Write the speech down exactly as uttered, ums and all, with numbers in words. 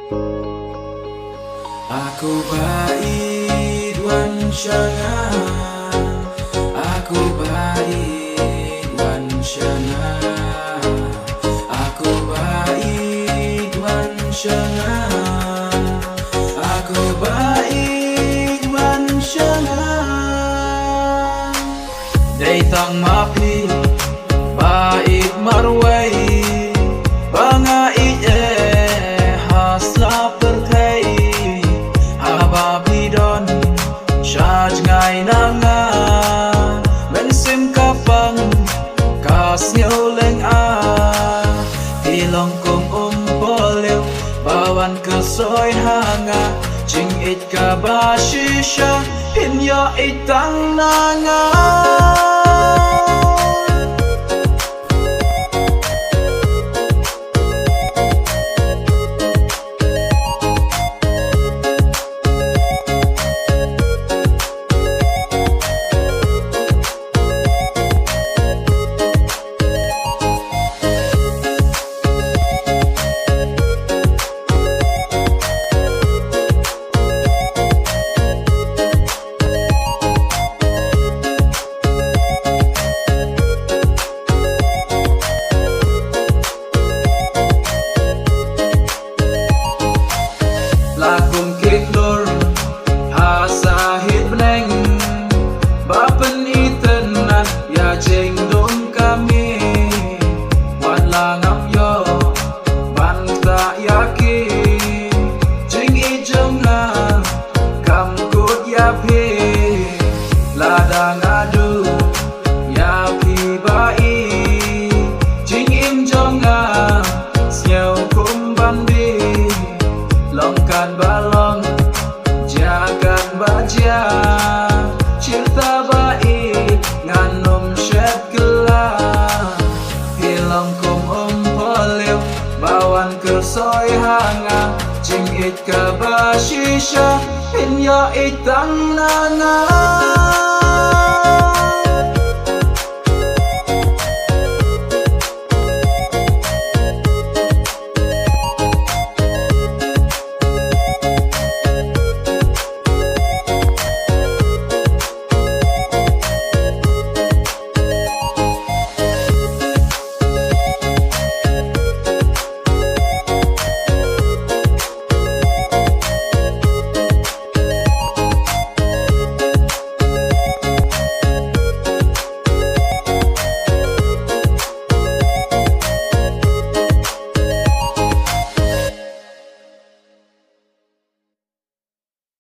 Aku ba ïeit wan sha nga. Aku ba ïeit wan sha nga. Aku ba ïeit wan sha nga. Aku ba ïeit wan sha nga. Dei tang ma phi ba ïeit marwei, ba nga ïeit eh ha sla pyrthei. Haba phi don sha jngai na nga, mynsiem ka pang ka sngewleng ah. Phi long kum um pohliew ba wan kyrsoi ha nga, jingïeit kaba shisha, phin ïohi tang na nga. La kum ki khlur ha sahit bneng, ba pynitynnad ïa jingdum ka miet. Wat la ngam ïoh ban ktah ïa ki, jingïeit jong nga kam kut ïa phi. Lada nga duh ïa phi ba ïeit, jingim jong nga sngew kum ban bieit. Long katba long, jia katba jia, shirta ba ïeit ngan ym shet kylla. Phi long kum um pohliew ba wan kyrsoi ha nga, jingïeit kaba shisha, phin ïohi tang na nga.